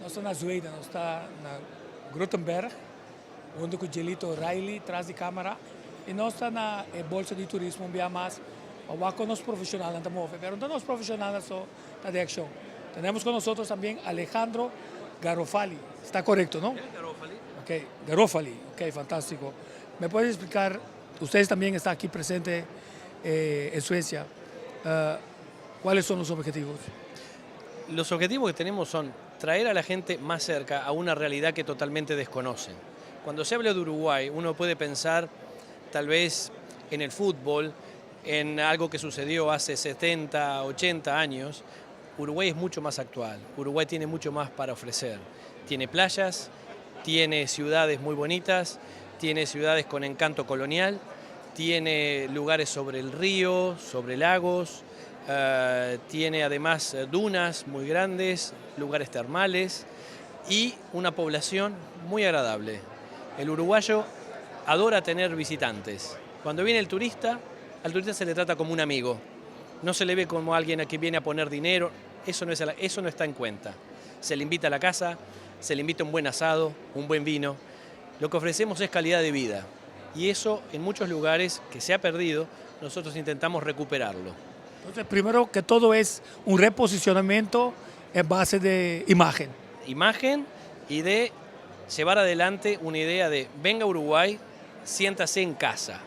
Nos ta na Zweden, nos ta na Grotenberg, hunto cu Jelito Riley tras di camera y nos ta na e bolsa di turismo un bia mas pa wak con nos profesionalnan ta move. Pero no ta nos profesionalnan so ta den accion. Tenemos con nosotros tambien Alejandro Garofali. Sta corecto, no? Garofali. Ok, Garofali. Ok, fantastico. Me puedes explicar, ustedes tambien está aquí presente en Suecia, cuáles son los objetivos? Los objetivos que tenemos son traer a la gente más cerca a una realidad que totalmente desconocen. Cuando se habla de Uruguay, uno puede pensar tal vez en el fútbol, en algo que sucedió hace 70, 80 años. Uruguay es mucho más actual, Uruguay tiene mucho más para ofrecer. Tiene playas, tiene ciudades muy bonitas, tiene ciudades con encanto colonial, tiene lugares sobre el río, sobre lagos, tiene además dunas muy grandes, lugares termales y una población muy agradable. El uruguayo adora tener visitantes. Cuando viene el turista, al turista se le trata como un amigo. No se le ve como alguien a quien viene a poner dinero, eso no está en cuenta. Se le invita a la casa, se le invita un buen asado, un buen vino. Lo que ofrecemos es calidad de vida y eso en muchos lugares que se ha perdido, nosotros intentamos recuperarlo. Entonces, primero que todo es un reposicionamiento en base de imagen. Imagen y de llevar adelante una idea de venga a Uruguay, siéntase en casa.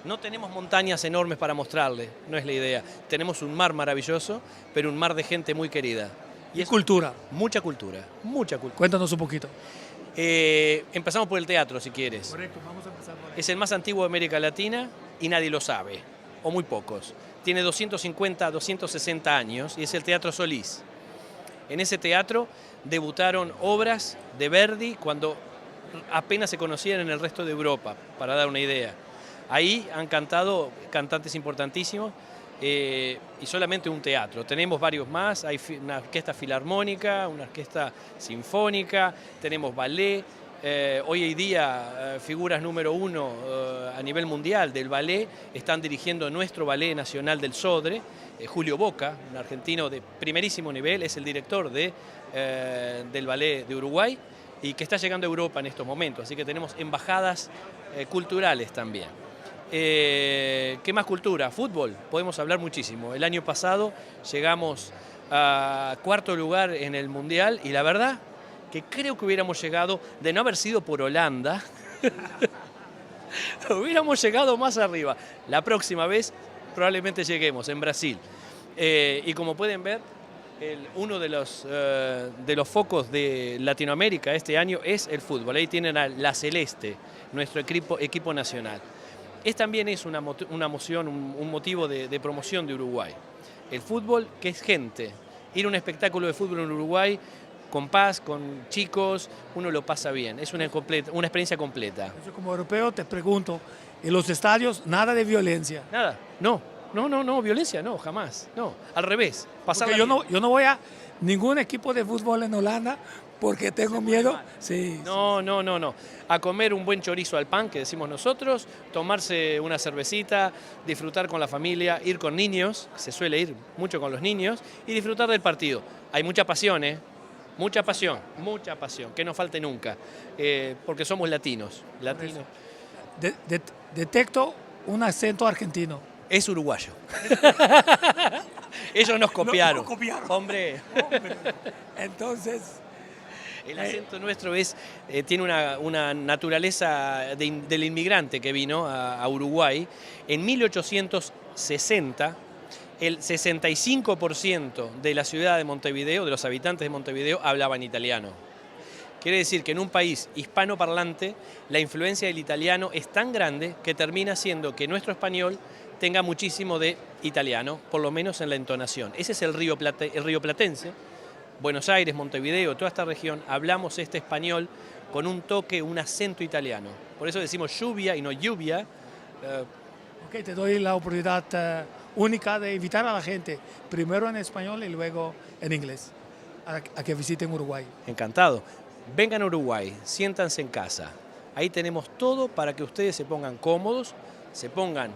No tenemos montañas enormes para mostrarle, no es la idea. Tenemos un mar maravilloso, pero un mar de gente muy querida. Y es cultura. Mucha cultura, mucha cultura. Cuéntanos un poquito. Empezamos por el teatro, si quieres. Correcto, vamos a empezar por ahí. Es el más antiguo de América Latina y nadie lo sabe, o muy pocos. Tiene 250, 260 años y es el Teatro Solís. En ese teatro debutaron obras de Verdi cuando apenas se conocían en el resto de Europa, para dar una idea. Ahí han cantado cantantes importantísimos y solamente un teatro. Tenemos varios más, hay una orquesta filarmónica, una orquesta sinfónica, tenemos ballet. Hoy en día figuras número uno a nivel mundial del ballet están dirigiendo nuestro Ballet Nacional del Sodre. Julio Bocca, un argentino de primerísimo nivel, es el director del Ballet de Uruguay y que está llegando a Europa en estos momentos. Así que tenemos embajadas culturales también. ¿Qué más cultura? Fútbol, podemos hablar muchísimo. El año pasado llegamos a cuarto lugar en el Mundial y la verdad que creo que hubiéramos llegado, de no haber sido por Holanda, hubiéramos llegado más arriba. La próxima vez probablemente lleguemos en Brasil. Y como pueden ver, uno de los focos de Latinoamérica este año es el fútbol. Ahí tienen a la Celeste, nuestro equipo nacional. Es también es una moción, un motivo de promoción de Uruguay. El fútbol, que es gente. Ir a un espectáculo de fútbol en Uruguay con paz, con chicos, uno lo pasa bien. Es una experiencia completa. Yo como europeo te pregunto, en los estadios nada de violencia. Nada, no, no, no, no, violencia no, jamás, no, al revés. Porque yo no voy a ningún equipo de fútbol en Holanda porque tengo miedo. Sí. No, no, no, no. A comer un buen chorizo al pan, que decimos nosotros, tomarse una cervecita, disfrutar con la familia, ir con niños, se suele ir mucho con los niños, y disfrutar del partido. Hay mucha pasión, ¿eh? Mucha pasión, que no falte nunca, porque somos latinos. Latinos. Detecto un acento argentino. Es uruguayo. Ellos nos copiaron. Nos copiaron. Hombre. Hombre. Entonces, El acento nuestro tiene una naturaleza del inmigrante que vino a Uruguay. En 1860, el 65% de la ciudad de Montevideo, de los habitantes de Montevideo, hablaban italiano. Quiere decir que en un país hispanoparlante, la influencia del italiano es tan grande que termina siendo que nuestro español tenga muchísimo de italiano, por lo menos en la entonación. Ese es el río platense. Buenos Aires, Montevideo, toda esta región, hablamos este español con un toque, un acento italiano. Por eso decimos lluvia y no lluvia. Ok, te doy la oportunidad única de invitar a la gente, primero en español y luego en inglés, a que visiten Uruguay. Encantado. Vengan a Uruguay, siéntanse en casa. Ahí tenemos todo para que ustedes se pongan cómodos, se pongan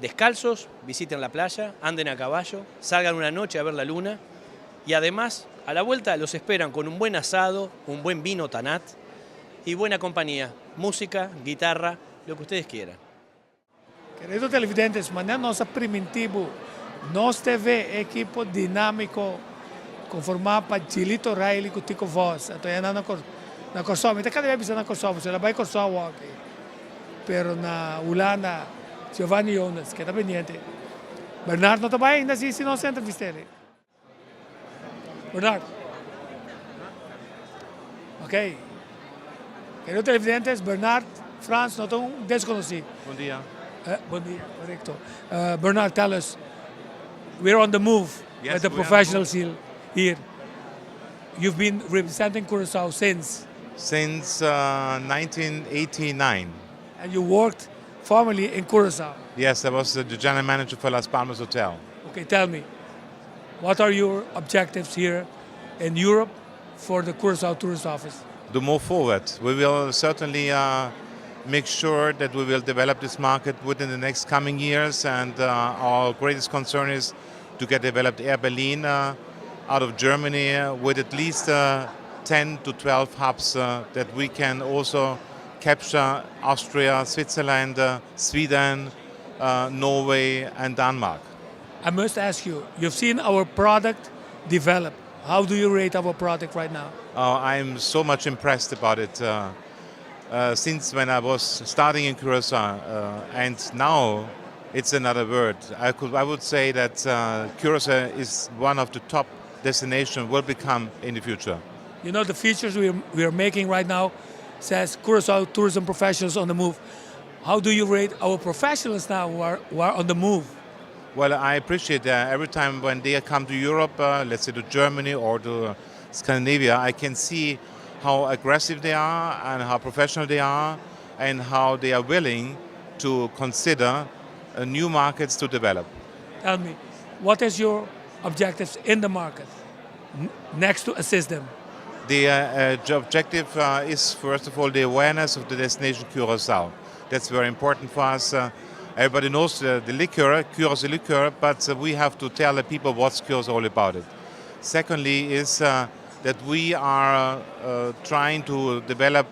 descalzos, visiten la playa, anden a caballo, salgan una noche a ver la luna y además a la vuelta los esperan con un buen asado, un buen vino Tannat y buena compañía, música, guitarra, lo que ustedes quieran. Kerido televidentes, manera nos a primintí bo, Nos TV, ekipo dinámiko, konformá pa Gilito Riley ku Tico Vos. Anto, na Kòrsou, mi kada bes na Kòrsou, el a bai Kòrsou aki. Pero na Hulanda, Giovanni Jonas, ku ta pendiente. Bernard no ta bai ainda si nos entrevist'é. Bernard. Ok. Kerido televidentes, Bernard Frans, no ta un deskonosí. Bon dia. Bon dia, korekto. Bernard, tell us, we're on the move Yes, with the we are on the professionals here. You've been representing Curacao since, Since 1989. And you worked formerly in Curacao. Yes, I was the general manager for Las Palmas Hotel. Okay, tell me, what are your objectives here in Europe for the Curacao Tourist Office? To move forward, we will certainly make sure that we will develop this market within the next coming years, and our greatest concern is to get developed Air Berlin out of Germany with at least 10 to 12 hubs that we can also capture Austria, Switzerland, Sweden, Norway, and Denmark. I must ask you, you've seen our product develop. How do you rate our product right now? I'm so much impressed about it. Since when I was starting in Curacao, and now it's another word. I would say that Curacao is one of the top destinations will become in the future. The features we are making right now says Curacao tourism professionals on the move. How do you rate our professionals now who are on the move? Well, I appreciate that every time when they come to Europe, let's say to Germany or to Scandinavia, I can see how aggressive they are and how professional they are and how they are willing to consider new markets to develop. Tell me, what is your objectives in the market next to assist them? The objective is, first of all, the awareness of the destination Curacao. That's very important for us. Everybody knows the liquor, Curacao liquor, but we have to tell the people what's Curacao all about it. Secondly is that we are trying to develop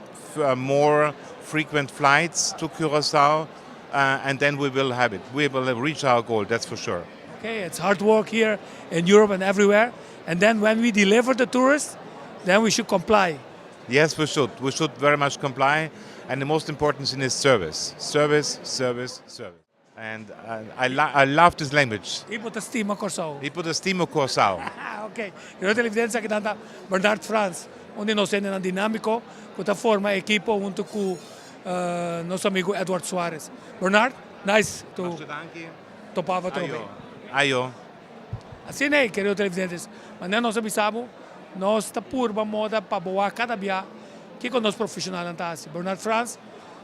more frequent flights to Curacao, and then we will have it. We will reach our goal, that's for sure. Okay, it's hard work here in Europe and everywhere. And then when we deliver the tourists, then we should comply. Yes, we should. We should very much comply. And the most important thing is service. Service, service, service. And I love this language. I bo ta stima Kòrsou. I bo ta stima Kòrsou. Ah, ok. Kerido televidente, aki ta Bernard Frans, unda nos tin dinámiko, ku ta forma ekipo huntu ku nos amigu Edward Suarez. Bernard, nice to topa bo tambe. Ayo. Asina e, kerido televidente, manera nos a bisa bo, nos ta purba moda pa bo kada dia ku nos profeshonalnan ta. Bernard Frans,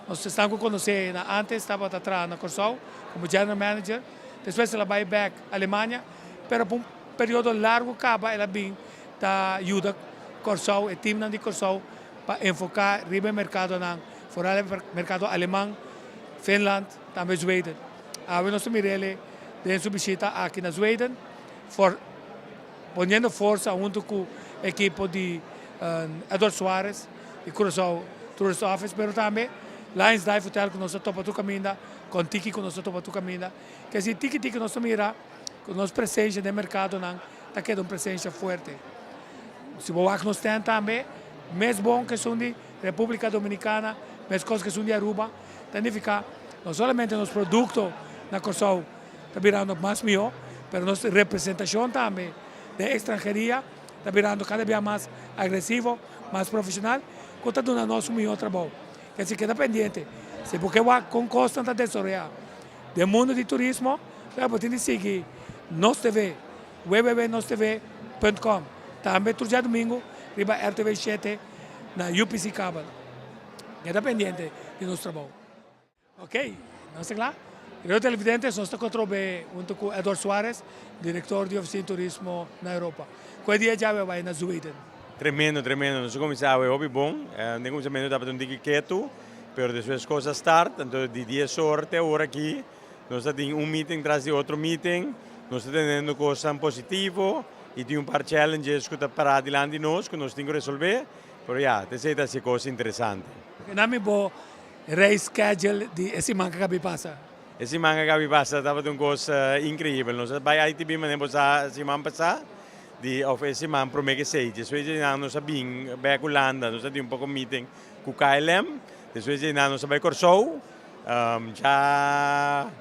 nos ta konosé na antes, tabata traha na Kòrsou komo general manager, despues el a bai back Alemania, pero pa un periodo largu kaba el a bin ta yuda Kòrsou, e team di Kòrsou pa enfoká riba merkadonan, vooral merkado aleman, Finland, tambe Zweden. Awe nos a mir'é den su bishita aki na Zweden, for poniendo forsa huntu ku e ekipo di Edward Suarez, di Curaçao Tourist Office, pero tambe Lions Dive Hotel ku nos a topa tur kaminda, Kontiki ku nos a topa tur kaminda. Ke si tiki tiki nos mira, ku nos presensia den merkadonan, ta keda un presensia fuerte. Si bo wak nos tin tambe, mes bon ku esun di Repúblika Dominikana, mes kos ku esun di Aruba, signifiká no solamente nos produkto na Kòrsou ta birando mas mihó, pero nos representashon tambe di estranheria ta birando kada bes mas agresivo, mas profeshonal, ku ta duna nos un mihó trabou. Ke si keda pendiente, si bo ke wak kon kos ta desaroyá den mundu di turismo, bo tin di sigui Nos TV, www.nostv.com. Tambe tur djadumingu, riba RTV 7 na UPC Cable. Keda pendiente di nos trabou. Ok, nos ta kla? Kerido televidente, nos ta huntu ku Edward Suarez, direktor di Ofisina di Turismo na Europa. Kua dia djawe a bai na Zweden? Tremendo, tremendo. Nos a kuminsá hopi bon. Na kuminsamentu tabata un tiki ketu, pero despues kos a start, anto di 10 or te awor aki, nos tin un meeting tras di otro meeting, nos ta teniendo kos positivo i tin un par challenges ku ta pará dilanti nos, ku nos tin ku resolvé, pero ja, esei ta kos interesante. Duna mi bo reschedule di e siman ku a kaba di pasa. E siman ku a kaba di pasa tabata un kos inkreibel. Nos a bai ITB manera bo sa siman pasá, di of e siman promé ku esei. Despues di nos a bin bèk Hulanda, nos a tin un poko meeting ku KLM. Despues di nos a bai Kòrsou, djamars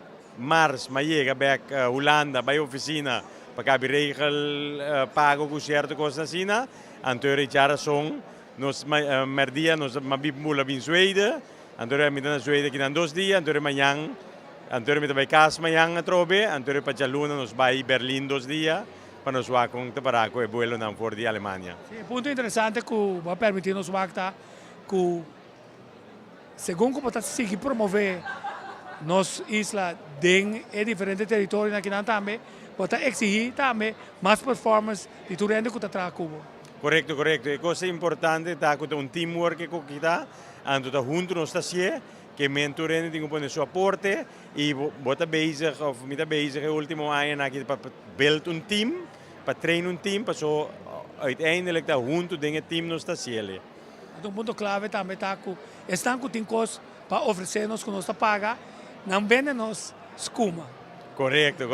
m'a yega bèk Hulanda, bai ofisina pa kabi regel pago ku sierto kos asina. Anto djarason nos mèrdia nos a bula bin Zweden. Anto mi ta na Zweden akinan 2 dia, anto mañan, anto mi ta bai kas mañan atrobe, anto pa djaluna nos bai Berlin 2 dia pa nos wak kon ta pará ku e vuelonan for di Alemania. Si, punto interesante ku bo a permití nos wak ta ku segun ku bo ta sigui promové nos isla den e diferente teritorionan akinan tambe, bo ta eksigí tambe mas performance di tur hende ku ta traha ku bo. Korekto. E kos importante ta ku un teamwork ku kita, anto ta huntu nos ta hasié, ke men tur hende tin ku pone su aporte i bo ta bezig of mi ta bezig e último añanan aki pa build un team, pa train un team, paso uiteindelijk ta huntu den e team nos ta hasié. Un punto klave tambe ta ku esnan ku tin kos pa ofresé nos ku nos ta paga, nan bende nos skuma. Korekto.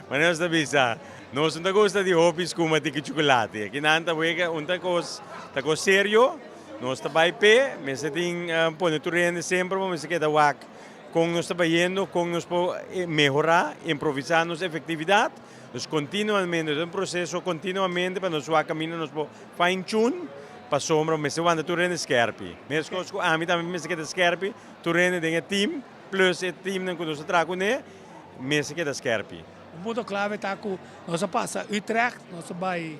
Ma nos ta bisa, nos no ta gusta di hopi skuma tiki chokolate. Akinan ta wega un ta kos, ta kos serio. Nos ta bai p'e, mester tin pone tur hende semper bo mester keda wak kon nos ta bayendo, kon nos por mehorá, improvisá nos efektividat. Dus kontinuamente, ta un proseso kontinuamente pa nos wak kaminda nos por fine tune pasobra mester wanta tur hende skerpi. Meskos ku ami tambe mester keda skerpi, tur hende den e team plus e teamnan ku nos ta traha kuné mester keda skerpi. Un punto klave ta ku nos a pasa Utrecht, nos a bai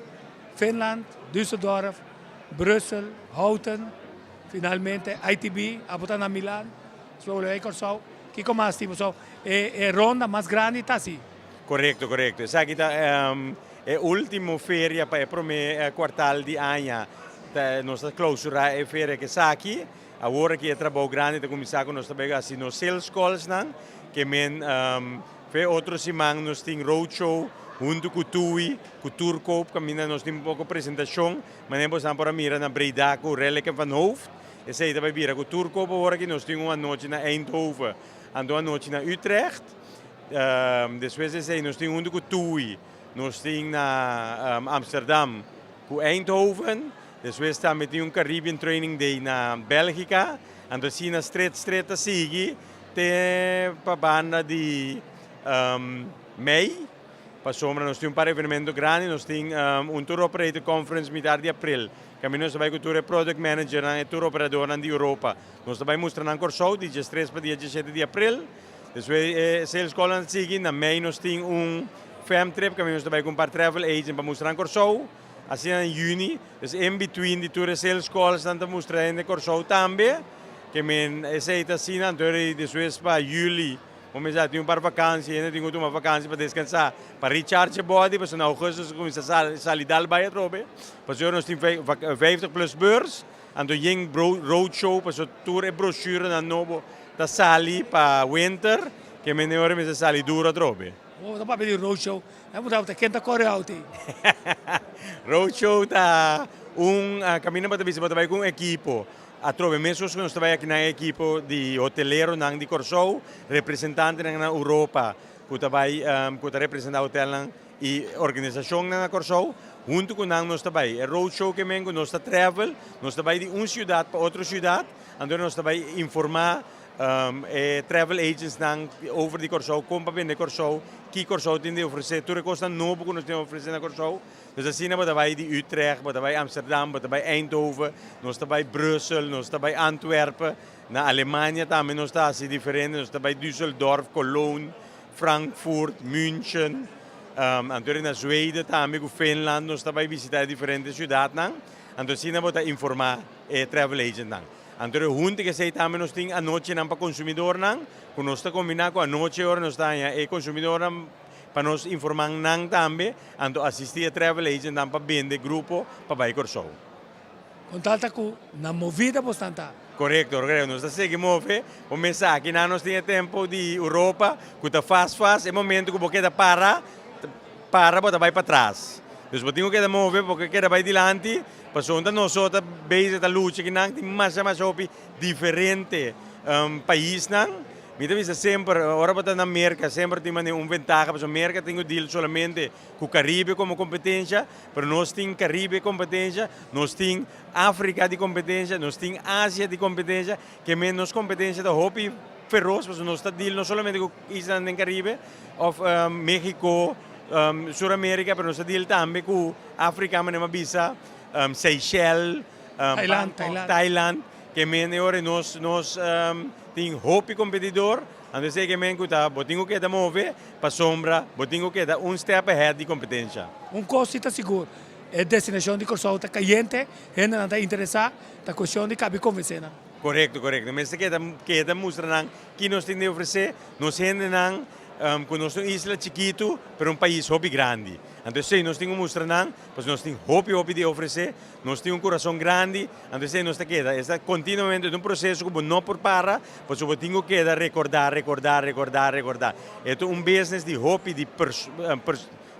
Finland, Düsseldorf, Brussel, Houten, finalmente ITB, abo ta na Milan, despues bo lo bai Kòrsou. Kiko mas tin? Pasobra e ronda mas grandi ta asi. Korekto, korekto. Esaki ta e último feria pa e promé kuartal di aña. Nos ta klousurá e feria ku esaki. Awor aki e trabou grandi ta kuminsá ku nos ta bai hasi nos sales callsnan, ke men Fe otro siman nos tin roadshow huntu ku TUI, ku Tourkoop, kaminda nos tin un poko presentashon. Manera bosan por a mira na Breda ku Relleken van Hoofd. Esei ta bai bira ku Tourkoop awor aki. Nos tin un anochi na Eindhoven, anto un anochi na Utrecht. Despues di esei nos tin huntu ku TUI, nos tin na Amsterdam ku Eindhoven. Despues tambe tin un Caribbean Training Day na Bélgika. Anto asina stret stret ta sigui. Te pa banda di mei, pasobra nos tin un par evenemento grandi, nos tin un Tour Operator Conference mitar di april, kaminda nos ta bai ku tur e product managernan, e tour operadornan di Europa. Nos ta bai mustra nan Kòrsou di diestres pa dia diesshete di april. Despues e sales callnan ta sigui, na mei nos tin un fam trip kaminda nos ta bai ku un par travel agent pa mustra nan Kòrsou. Asina na yüni, dus in between di tur e sales calls nan ta mustra hende Kòrsou tambe, ke men esei ta asina, anto e despues pa yüli bo mester a tin un par vakansi, hende tin ku tuma vakansi pa deskansá, pa recharge e body, pasobra na augustus ta kuminsá sali dal bai atrobe, pasobra nos tin vijftig plus beurs, anto yen road show pasobra tur e broshurenan nobo ta sali pa winter, ke men e ora mester sali duro atrobe. Bo ta papia di road show, E bo ta ken ta kore out ei? Roadshow ta un kaminda bo ta bisa bo ta bai ku un ekipo. Atrobe meskos ku nos ta bai aki nan e ekipo di hoteleronan di Kòrsou, representantenan na Europa ku ta bai ku ta representá hotelnan i organisashonnan na Kòrsou. Huntu ku nan nos ta bai. E roadshow ke men ku nos ta travel, nos ta bai di un siudat pa otro siudat, anto nos ta bai informá E travel agentsnan over di Kòrsou, kon pa bende Kòrsou, ki Kòrsou tin di ofresé, tur e kosnan nobo ku nos tin ofresé na Kòrsou. Dus asina bo ta bai di Utrecht, bo ta bai Amsterdam, bo ta bai Eindhoven, nos ta bai Brussel, nos ta bai Antwerpen, na Alemania tambe nos ta hasi diferente, nos ta bai Düsseldorf, Cologne, Frankfurt, München, anto na Zweden tambe ku Finland nos ta bai bisita e diferente siudatnan. Anto asina bo ta informá e travel agentnan. Anto e hunta ku esei tambe nos tin anochinan pa konsumidornan, ku nos ta kombiná ku anochi ora nos ta haña e konsumidornan pa nos informá nan tambe, anto asistí e travel agentnan pa bende grupo pa bai Kòrsou. Kon tal ta ku na movida bosnan ta? Korekto, korekto. Nos ta sigui move. Bo mester sa kinan nos tin e tempu di Europa ku ta fast fast, e momento ku bo keda para, para bo ta bai patras. Dus bo tin ku keda move, bo keda bai dilanti. Pasobra nos so ta bezig ta lucha ki nan tin masha masha hopi diferente paisnan. Mi ta bisa semper ora bo ta na Merca semper tin manera un ventaha pasobra Merca tin ku deal solamente ku Caribe komo kompetensha, pero nos tin Caribe kompetensha, nos tin Africa di kompetensha, nos tin Asia di kompetensha, ke men nos kompetensha ta hopi feros pasobra nos ta deal no solamente ku islanan den Caribe òf Mexico, Sur America, pero nos ta deal tambe ku Africa manera mi a bisa, Seychelles, Bangkok, Thailand, ke men e ora nos nos tin hopi kompetidor, anto esei ke men ku ta bo tin ku keda move pasobra bo tin ku keda un step ahead di kompetensha. Un kos si ta sigur, e destinashon di Kòrsou ta kayente, hendenan ta interesá, ta kuestion di kabi konvensé nan. Korekto, korekto. Mester keda keda mustra nan ki nos tin di ofresé, nos hendenan Ku nos ta un isla chikitu, pero un pais hopi grandi. Anto esei nos tin ku mustra nan, pasobra nos tin hopi hopi di ofresé, nos tin un kurason grandi, anto esei nos ta keda. Esta kontinuamente ta un proseso ku bo no por para, pasobra bo tin ku keda rekordá, rekordá, rekordá, rekordá. E ta un business di hopi di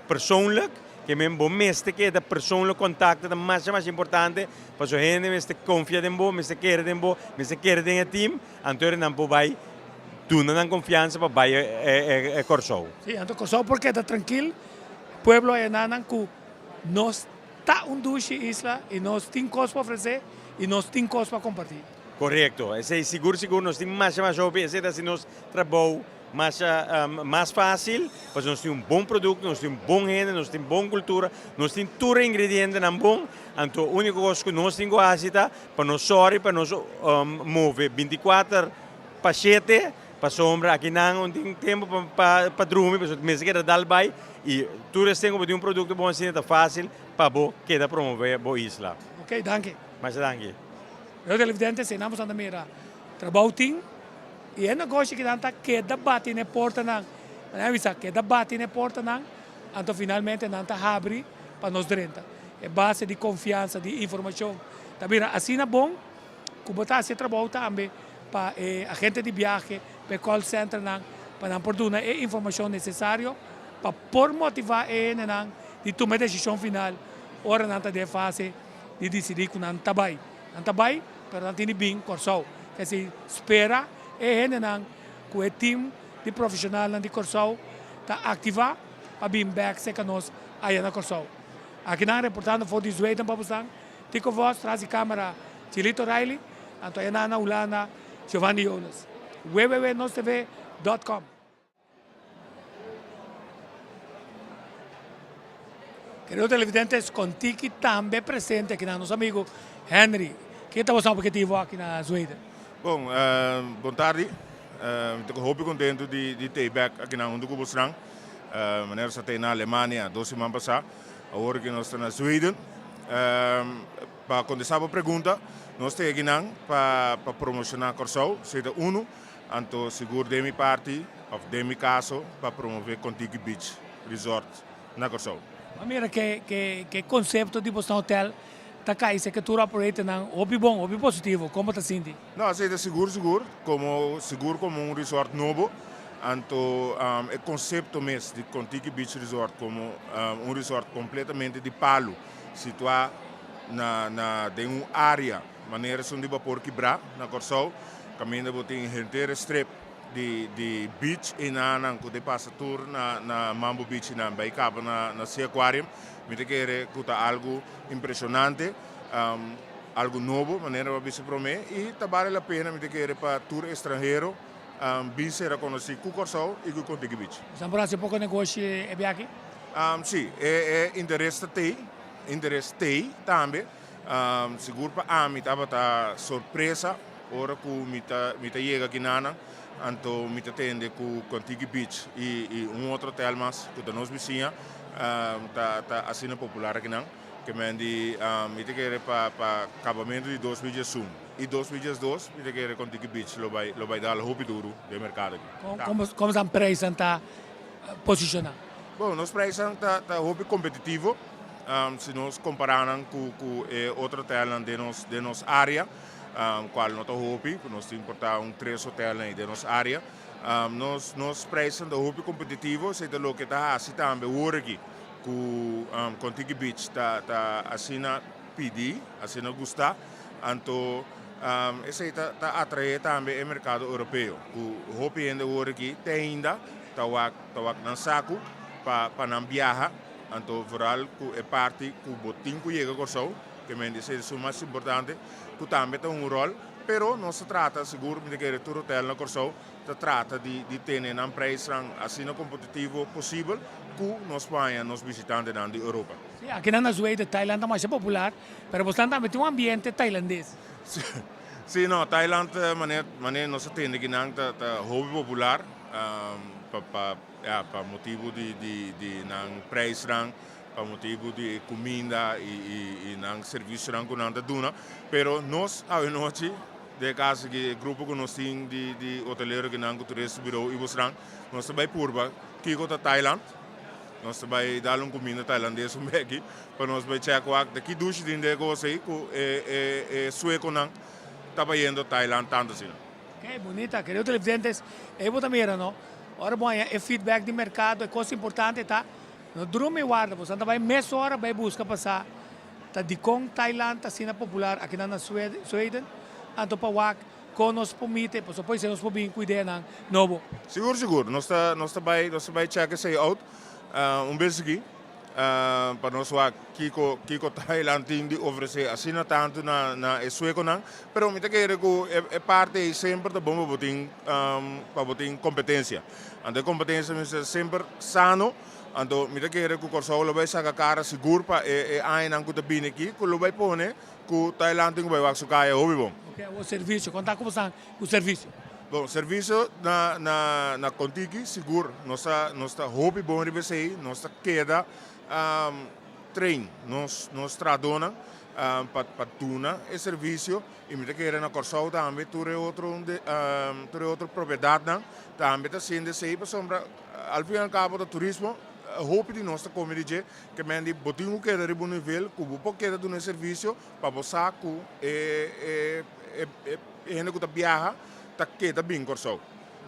persoonlijk, ke men bo mester keda persoonlijk kontakto ta masha masha importante, pasobra hende mester konfia den bo, mester kere den bo, mester kere den e team, anto nan por bai Duna nan konfiansa pa bai e Kòrsou. Sí, anto Kòrsou por keda trankil, pueblo a yena nan ku nos ta un dushi isla i nos tin kos pa ofresé I nos tin kos pa kompartí. Korekto. Esei sigur sigur nos tin masha masha hopi. Esei ta hasi nos trabou masha mas fásil, pasobra nos tin un bon produkto, nos tin bon hende, nos tin bon kultura, nos tin tur e ingredientenan bon. Anto úniko kos ku nos tin ku hasi ta pa nos sòri pa nos move binti kuater pa shete, pasobra akinan no tin tempu pa drumi, pasobra mester keda dal bai i tur esei ku bo tin un produkto bon asina ta fásil pa bo keda promove bo isla. Ok, danki. Masha danki. Yo televidente, si nan boso ta mira trabou tin y e negoshi ki nan ta keda bati na e portanan, nan a bisa keda bati na e portanan, anto finalmente nan ta habri pa nos drenta. E base di confiansa, di informacion ta bira asina bon cu bo ta haci e trabou tambe pa e agente di biahe, pa e call centernan, pa nan por duna e informacion necesario pa por motiva e hendenan di tuma e decision final ora nan ta den e fase di disidí ku nan ta bai. Nan ta bai, pero nan tin di bin Kòrsou. K'esei spera e hendenan ku e tim di profeshonalnan di Kòrsou ta aktivá pa bin bèk serka nos aya na Kòrsou. Akinan reportando for di Zweden pa bosan, Tico Vos tras di kámara Chilito Riley, anto ayanan na Hulanda Giovanni Jonas. Www.nostv dot com. Querido televidentes, Contiki tambe presente aki na nos amigo Henry. Ke ta boso objetivo aki na Zweden? Bon, bon tardi. Mi ta hopi contento di di tei bek aki na hunto cu bosnan. Manera nos a tei na Alemania dos siman pasa, awor aki nos ta na Zweden. Pa contesta bo pregunta, nos tei akinan pa pa promociona Corsou, esei ta uno. Anto sigur den mi parti of den mi kaso pa promove Kontiki Beach Resort na Kòrsou. Bo a mira ke ke konsepto di bosnan hotel ta kai seke tour operatornan hopi bon, hopi positivo. Kon bo ta sinti? No, esei ta sigur sigur, komo sigur komo un resort nobo, anto e konsepto mes di Kontiki Beach Resort komo un resort kompletamente di palu situá na na den un área manera esun di bapor kibrá na Kòrsou. Kaminda bo tin henter e strip di di beach enanan ku ta pasa tur na na Mambo Beach enan bai kaba na na Sea Aquarium. Mi ta kere ku ta algu impreshonante, algu nobo manera bo a bisa promé i ta bale la pena mi ta kere pa tur estranhero bin sera konosí ku Kòrsou i ku Kontiki Beach. Boso por hasi poko negoshi e biaha aki? Si, e e interes ta tei, interes tei tambe. Sigur pa ami tabata sorpresa ora ku mi ta mi ta yega kinanan, anto mi ta tende ku Kontiki Beach i i un otro hotel mas ku ta nos bisiña ta ta asina popular akinan. Ke men di mi ta kere pa pa kabamentu di 2001 i 2012 mi ta kere Kontiki Beach lo bai lo bai dal hopi duru den merkado aki. Kon kon esnan prijsnan ta posishoná? Bon, nos prijsnan ta ta hopi kompetitivo. Si nos kompará nan ku ku e otro hotelnan den nos den nos área, kual no ta hopi, ku nos tin por ta un tres hotelnan ei den nos área, nos nos prijsnan ta hopi kompetitivo, esei ta loke ta hasi tambe wor aki ku Kontiki Beach ta ta asina pidi, asina gustá, anto esei ta ta atraé tambe e merkado europeo, ku hopi hende wor aki te ainda ta wak ta wak nan saku pa pa nan biaha. Anto vooral ku e parti ku bo tin ku yega Kòrsou, ke men di esei ta esun mas importante, ku tambe ta un ròl, pero nos ta trata sigur, mi ta kere tur hotel na Kòrsou ta trata di di tene nan preisnan asina kompetitivo posibel ku nos por haña nos bishitantenan di Europa. Sí, akinan na Zweden Thailand ta masha popular, pero bosnan tambe tin un ambiente tailandes. Sí, no, Thailand manera manera nos a tende kinan ta ta hopi popular pa pa. Ya, pa motibu di di di nan prijsnan, pa motibu di e kuminda i i i nan servisionan ku nan ta duna. Pero nos awenochi, den e kaso di e grupo ku nos tin di di hotelero kinan ku turist bureau i bosnan, nos ta bai purba kiko ta Thailand. Nos ta bai dal un kuminda tailandes un beki pa nos bai chèk wak ta ki dushi tin den e kos ei ku e e e suekonan ta bayendo Thailand tantu asina. Ke bunita, kerido televidentes, ei bo ta mira no, ora bo haña e feedback di merkado e kos importante ta no drumi warda, boso ta bai mesora bai buska pa sa ta dikon Thailand ta asina popular akinan na Sweden, anto pa wak kon nos por mite, pasobra por esei nos por bin ku ideanan nobo. Sigur sigur, nos ta nos ta bai nos ta bai check esei out un bes aki. Pa nos wak kiko kiko Thailand tin di ofresé asina tantu na na e suekonan. Pero mi ta kere ku e e parti ei semper ta bon pa bo tin pa bo tin kompetensia. Anto e kompetensia mester semper sano. Anto mi ta kere ku Kòrsou lo bai saka kara sigur pa e e añanan ku ta bini aki ku lo bai pone ku Thailand tin ku bai wak su kaya hopi bon. Oke, awor servisio, konta ku bo san ku servisio? Bon, servisio na na na Kontiki sigur nos ta nos ta hopi bon riba esei, nos ta keda train nos nos trahadónan pa pa duna e servisio i mi ta kere na Kòrsou tambe tur e otro tur e otro propiedatnan tambe ta haciendo esei pasobra al fin al kabo ta turismo hopi di nos ta kome di dje ke men di bo tin ku keda riba un nivel ku bo por keda duna e servisio pa bo sa ku e e e E hende ku ta biaha ta keda bin Kòrsou.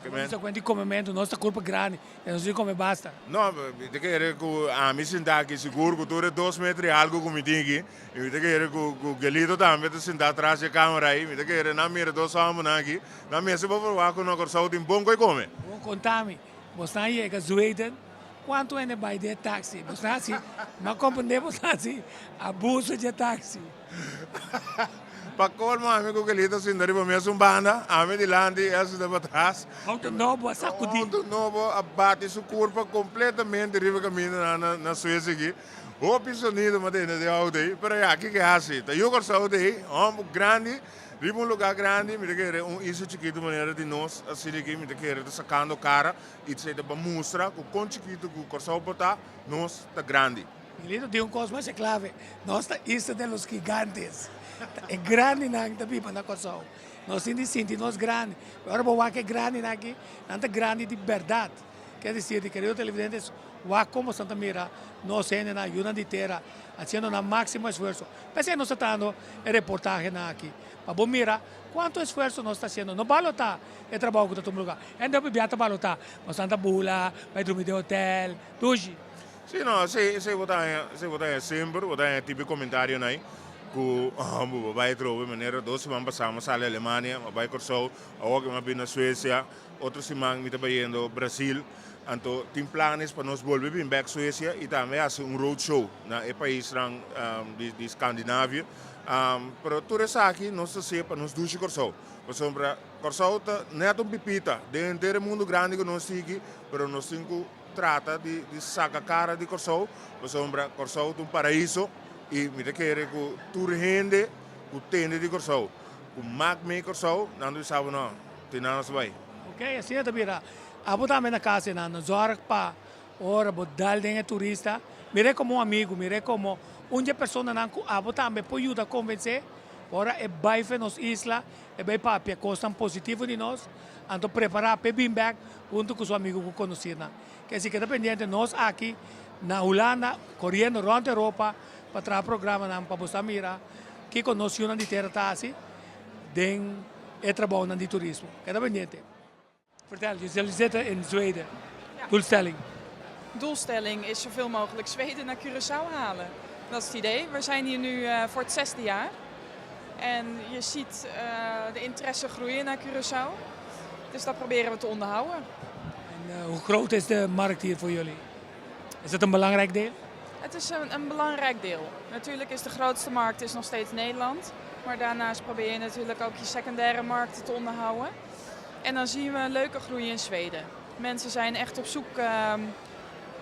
Bo bisa ku hende di komementu, nos ta kurpa grandi, e nos tin kome basta. No, mi ta kere ku ami sintá aki sigur ku tur e dos meter i algu ku mi tin aki. I mi ta kere ku ku Gelito tambe ta sintá tras di e kamera ei. Mi ta kere nan mira dos hòmbernan aki. Nan mester por proba ku na Kòrsou tin bon koi kome. Bo konta mi, bosnan yega Zweden, kuantu hende bai den e taksi? Bosnan hasi, mi a komprendé bosnan hasi abuso dje taksi. Pa colmo ami cu Kelly ta sinta riba mesun banda, ami dilanti y el sinta patras. Auto nobo a sacudi. Auto nobo a bati su curpa completamente riba caminda na na Suecia aki. Hopi sonido mi a tende den auto ey, pero ya, kiko e haci? Ta yu Corsou ta ey, homber grandi, riba un lugar grandi, mi ta kere un isla chikito manera di nos asina aki, mi ta kere ta sacando cara y ta pa mustra cu con chikito cu Corsou por ta, nos ta grandi. Milito tin un kos masha klave, nos ta isla de los gigantes, ta e grandinan ta biba na Kòrsou. Nos tin di sinti nos grandi, pero ora bo wak e grandinan aki, nan ta grandi di bèrdat. Ke desir di kerido televidentes, wak kon boso ta mira nos hendenan, yunan di tera, hasiendo nan máksimo esfuerso. P'esei nos ta trahando e reportahenan aki, pa bo mira kuantu esfuerso nos ta hasiendo. No balotá e trabou ku ta tuma lugá. Hende hopi bia ta balotá, nos nan ta bula, bai drumi den hotel, dushi. Sí, no, esei, esei bo ta haña, esei bo ta haña semper, bo ta haña tipo e comentarionan ei ku bo bo bai atrobe, manera dos siman pasá mi a sali Alemania, mi a bai Kòrsou, awor ke mi a bini na Suesia, otro siman mi ta bayendo Brasil, anto tin planes pa nos bolbe bin bèk Suesia i tambe hasi un road show na e paisnan di di Skandinavia, pero tur esaki nos ta hasié pa nos dushi Kòrsou, pasobra Kòrsou ta nèt un pipita den henter e mundu grandi ku nos sigui, pero nos tin ku. Trata di di saka kara di Kòrsou pasobra Kòrsou ta un paraiso i mi ta kere ku tur hende ku tende di Kòrsou ku mak mee Kòrsou nan ta bisa bo no tin nan nos bai. Ok asina ta bira abo tambe na kas einan no zorg pa ora bo dal den e turista mir'é komo un amigu mir'é komo un dje personanan ku abo tambe por yuda konvensé ora e bai fe nos isla E bai papia kosnan positivo di nos, anto prepará p'e bin bèk huntu ku su amigu ku konosirnan. Ke si keda pendiente nos aki na Hulanda koriendo rònt Europa pa traha programanan pa bo sa mira kiko nos yunan di tera ta hasi den e trabounan di turismo. Keda pendiente. Vertel, jullie zitten in Zweden. Doelstelling? Doelstelling is zoveel mogelijk Zweden naar Curaçao halen. Dat is het idee. We zijn hier nu eh, voor het zesde jaar. En je ziet eh, de interesse groeien naar Curaçao. Dus dat proberen we te onderhouden. En eh, hoe groot is de markt hier voor jullie? Is dat een belangrijk deel? Het is een, een belangrijk deel. Natuurlijk is de grootste markt is nog steeds Nederland. Maar daarnaast probeer je natuurlijk ook je secundaire markten te onderhouden. En dan zien we een leuke groei in Zweden. Mensen zijn echt op zoek ehm,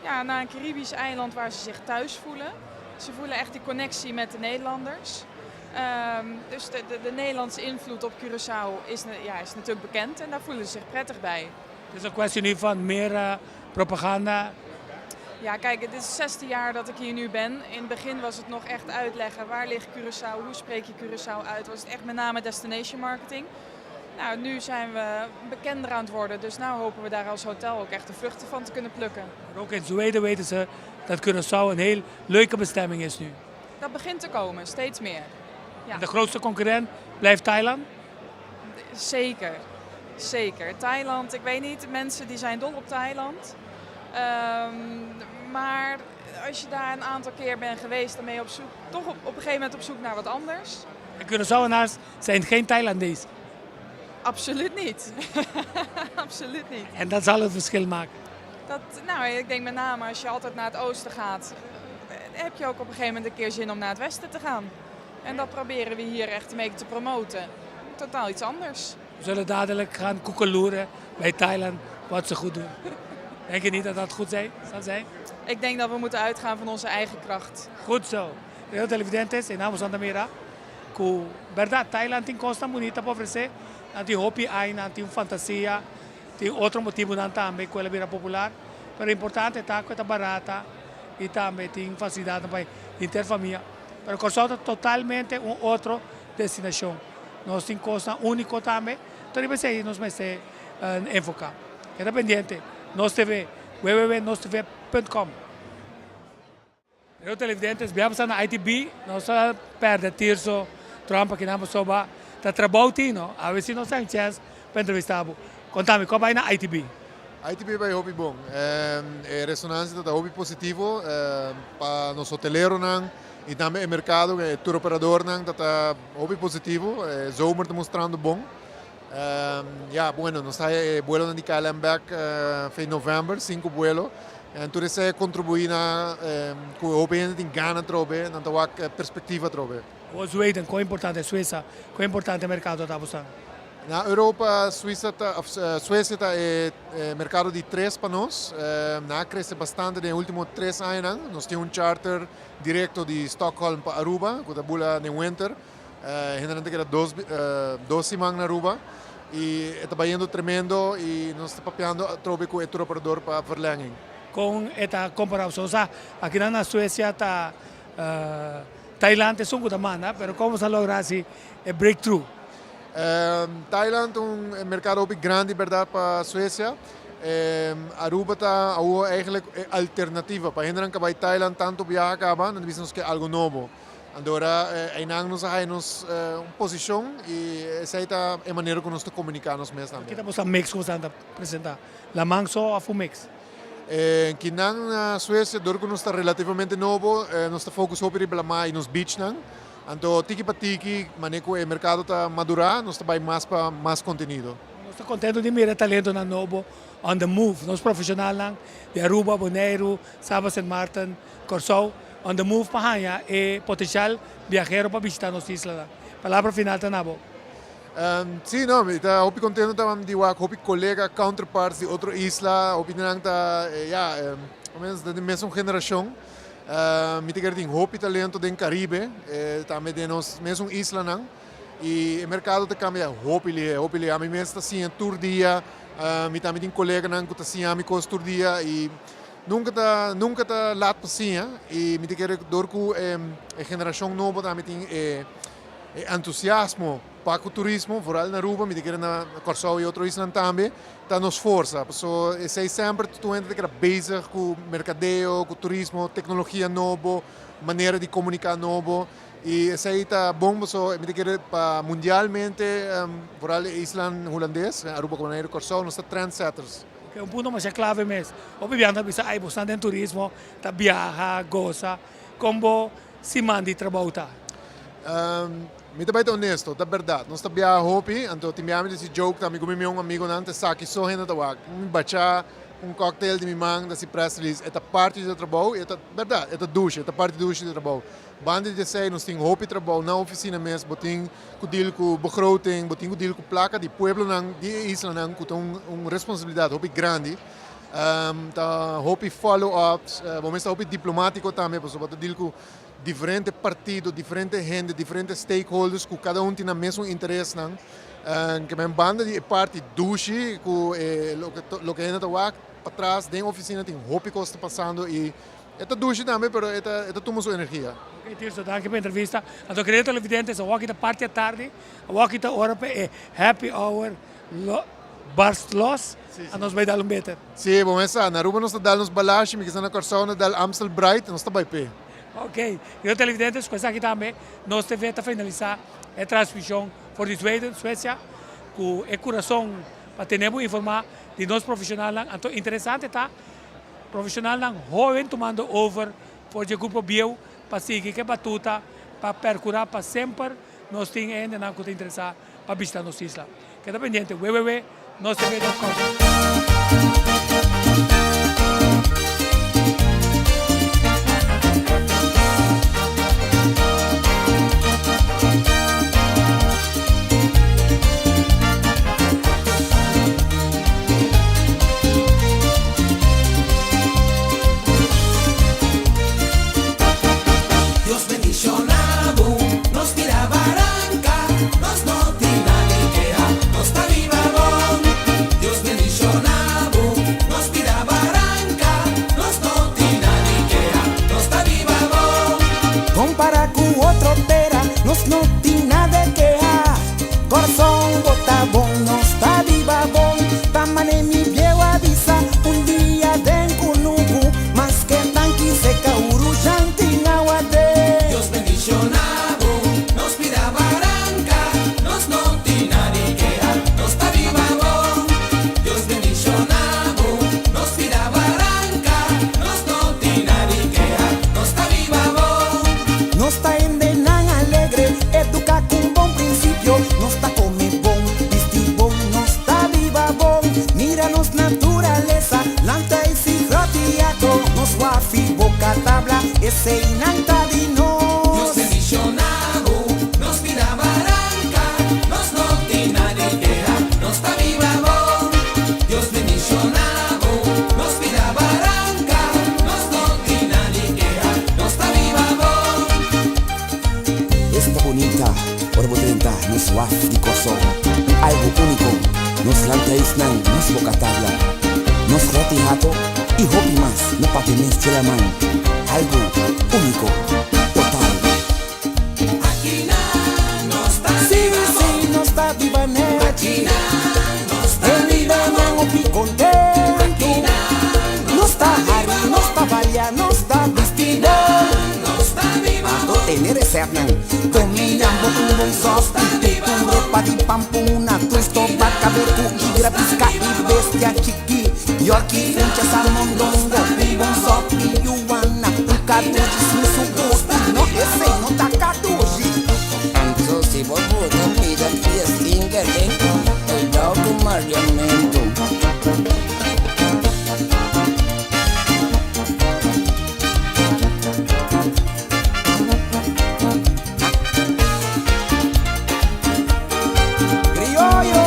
ja, naar een Caribisch eiland waar ze zich thuis voelen. Ze voelen echt die connectie met de Nederlanders. Ehm, dus de, de, de, Nederlandse invloed op Curaçao is, ja, is natuurlijk bekend en daar voelen ze zich prettig bij. Het is een kwestie nu van meer uh, propaganda. Ja, kijk, het is het zesde jaar dat ik hier nu ben. In het begin was het nog echt uitleggen waar ligt Curaçao, hoe spreek je Curaçao uit. Was het echt met name destination marketing. Nou, nu zijn we bekender aan het worden, dus nu hopen we daar als hotel ook echt de vruchten van te kunnen plukken. Maar ook in Zweden weten ze dat Curaçao een heel leuke bestemming is nu. Dat begint te komen, steeds meer. Ja. En de grootste concurrent blijft Thailand? Zeker, zeker. Thailand, ik weet niet, mensen die zijn dol op Thailand. Um, maar als je daar een aantal keer bent geweest, dan ben je op zoek, toch op, op een gegeven moment op zoek naar wat anders. En Curaçaoenaars zijn geen Thailandese. Absoluut niet. Absoluut niet. En dat zal het verschil maken? Dat, nou, ik denk met name als je altijd naar het oosten gaat. heb je ook op een gegeven moment een keer zin om naar het westen te gaan. En dat proberen we hier echt mee te promoten. Totaal iets anders. We zullen dadelijk gaan koekeloeren bij Thailand wat ze goed doen. Denk je niet dat dat goed zijn, zal zijn? Ik denk dat we moeten uitgaan van onze eigen kracht. Goed zo. Querido televidentes, en namo Santa Mira, ku berdad Thailand tin kosnan bunita pa ofresé, nan tin hopi ai, nan tin fantasia, tin otro motibunan tambe ku el a bira popular, pero importante ta ku e ta barata i tambe tin fasilidatnan pa henter famia. Pero Kòrsou ta totalmente un otro destinashon. Nos tin kosnan úniko tambe, tur riba esei nos mester enfoká. Keda pendiente, Nos TV, www.nostv.com. Pero televidentes, bia pasa na ITB, nos a perde Tirso Trump aki nan pasobra ta trabou tin, no? Awe si nos tin chance pa entrevista bo. Contami, con bay na ITB? ITB bay hopi bon. E resonancia ta hopi positivo pa nos hoteleronan y tambe e mercado, e tour operadornan ta ta hopi positivo. E zomer ta mostrando bon. Ya, bueno, nos ta haya e buelonan di KLM bek fin november, sinku buelo. En tur esei a kontribuí na ku hopi hende tin gana atrobe, nan ta wak perspektiva atrobe. Awor Zweden, kon importante Suisa, kon importante merkado ta bosan? Na Europa, Suisa ta, of Suecia ta e merkado di tres pa nos. Nan a krese bastante den e ultimo tres añanan. Nos tin un charter direkto di Stockholm pa Aruba ku ta bula den winter. Hendenan ta keda dos dos siman na Aruba y e ta bayendo tremendo y nos ta papiando atrobe cu e tour operador pa verlenging. Con e ta compara boso? Osea, akinan na Suecia ta Thailand esun cu ta manda, pero con boso a logra haci e breakthrough? Thailand ta un mercado hopi grandi berdad pa Suecia. Aruba ta awor eigenlijk e alternativa pa hendenan ca bay Thailand tanto biaha caba, nan ta bisa nos ke algo nobo. Andora einan nos a haya nos un posicion y esey ta e manera cu nos ta comunica nos mes tambe. Ki ta boso mix cu boso ta presenta? Laman so of un mix? Kinan na Suecia dor cu nos ta relativamente nobo nos ta focus hopi riba laman y nos beachnan. Anto tiki pa tiki manera cu e mercado ta madura nos ta bay mas pa mas contenido. Nos ta contento di mira e talentonan nobo on the move. Nos profesionalnan di Aruba, Boneiru, Saba, Sint Maarten, Kòrsou on the move pa haña e potensial biahero pa bishita nos islanan. Palabra final ta na bo. Sí, no, mi ta hopi kontento tambe di wak hopi kolega, counterparts di otro isla, hopi di nan ta, ya, por lo menos ta di mesun generashon. Mi ta kere tin hopi talento den Karibe, tambe den nos mesun islanan. I e merkado ta kambia hopi lihé, hopi lihé. Ami mes ta siña tur dia, mi tambe tin koleganan ku ta siña mi kos tur dia i Nunca ta nunca ta laat pa siña y mi ta kere dor cu e generacion nobo tambe tin e e entusiasmo pa cu turismo, vooral na Aruba, mi ta kere na Corsou y otro islan tambe, ta nos forsa. Paso esey semper tur hende ta keda bezig cu mercadeo, cu turismo, tecnologia nobo, manera di comunica nobo y esey ta bon paso mi ta kere pa mundialmente, vooral e islan Hulandes, Aruba, Bonaire, Corsou, nos ta trendsetters. Ke un punto masha klave mes. Hopi biaha ta bisa, ay bo sta den turismo, ta biaha, gosa. Kon bo siman di trabou ta? Mi ta bai ta honesto, ta berdad. Nos ta biaha hopi, anto tin biaha mi ta hasi joke tambe ku mi mion amigonan, ta esaki so hende ta wak. Mi bacha un cocktail di mi man, ta hasi press release. E ta parti di e trabou i e ta berdad, e ta dushi, e ta parti dushi di e trabou. Banda di esei nos tin hopi trabou na oficina mes, bo tin ku deal ku begroting, bo tin ku deal ku plaka di pueblonan di e islanan ku ta un responsabilidat hopi grandi. Ta hopi follow ups, bo mes ta hopi diplomatiko tambe pasobra bo ta deal ku diferente partido, diferente hende, diferente stakeholders ku kada un tin nan mesun interesnan. Ke men banda di e parti dushi ku e loke hende ta wak patras den oficina tin hopi kos ta pasando i E ta dushi tambe pero e ta e ta tuma su energia. Ok Tirso, danki pa e entrevista. Anto querido televidentes, awor aki ta parti atardi, awor aki ta ora pa e happy hour lo barst los, a nos bai dal un beter. Si, bo mes sa, na Aruba nos ta dal nos balashi, mi kisa na Kòrsou nos dal Amstel Bright, nos ta bai p'e. Ok, querido televidentes, ku esaki tambe nos TV ta finalisa e transmision for di Zweden, Suecia, ku e kurason pa tene bo informa di nos profesionalnan. Anto interesante ta Profesionalnan hoben tumando over for dje grupo bieu pa sigui ke batuta pa percura pa semper nos tin e hendenan cu ta interesa pa bishita nos isla. Keda pendiente www.nostv.com. otro tera, nos no tin nada di keha. Kòrsou, bo ta bon, nos ta biba bon. Ta mane mi bieu a bisa, un dia den kunuku, maske tanki seka urushan tin awa den. Dios bendishoná bo, nos pida baranka, nos no tin nada di keha, nos ta biba bon. Dios bendishoná bo, nos pida baranka, nos no tin nada di keha, nos ta biba bon. Nos ta hendenan alegre, eduká ku bon prinsipio. Nos ta kome bon, bisti bon, nos ta biba bon. Mira nos naturalesa, lanta i sigrotiato. Nos waf i Boka Tabla, eseinan ta di nos. Dios bendishoná bo, nos pida baranka, nos no tin nada di keha, nos ta biba bon. Dios bendishoná bo, nos pida baranka, nos no tin nada di keha, nos ta biba bon. Esta bunita, ora bo drenta nos waf di Kòrsou. Un algu úniko, nos lantaisnan, nos Boka Tabla, nos Gròt'i Hato i hopi mas no papia mes dje laman. Algu úniko, total. Akinan nos ta Sí, biba sí, bon. nos ta biba nèchi. Akinan nos ta biba Hendenan bon. hopi kontentu. Akinan Nos ta hari, nos ta balia, nos ta bisti bon. nos ta biba Anto bon. tene resèptnan. Kome yambo ku bon sòs. I tur repa di pampuna. Tur stoba kabeku igra piska i bestia chikí. Yorki funcha salmondongo. Un bon sòpi yuana. Un kadushi sin su gustu. No, esei no ta kadushi. Anto si bo buta pida pia slinker den cuidao cu mariamento. Crioyo!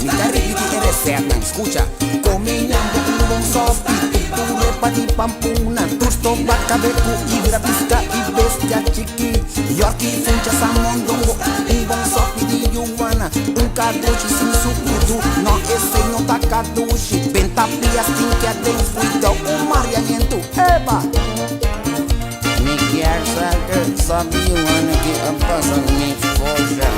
Mi ta ripití e resèptnan, skucha. Kome yambo ku bon sòpi, tur repa di pampuna, tur stoba kabeku, igra piska i bestia chikí, yòrki, funcha, samondongo, un bon sòpi di yuana, un kadushi sin sukutu, no esei no ta kadushi, benta pias tin ke aden, kuidou ku mariamientu, eba! Mi kier sa ke sòpi yuana ki a pasa mi foja.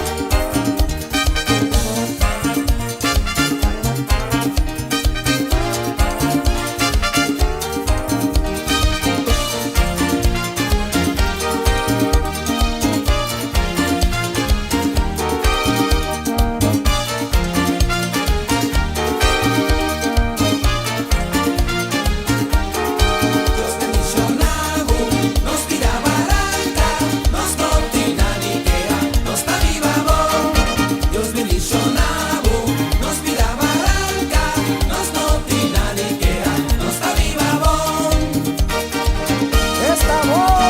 Dios bendishoná bo, nos pida baranka, nos no tin nada di keha, nos ta biba bon. Dios bendishoná bo, nos pida baranka, nos no tin nada di keha, nos ta biba bon. Esta bon!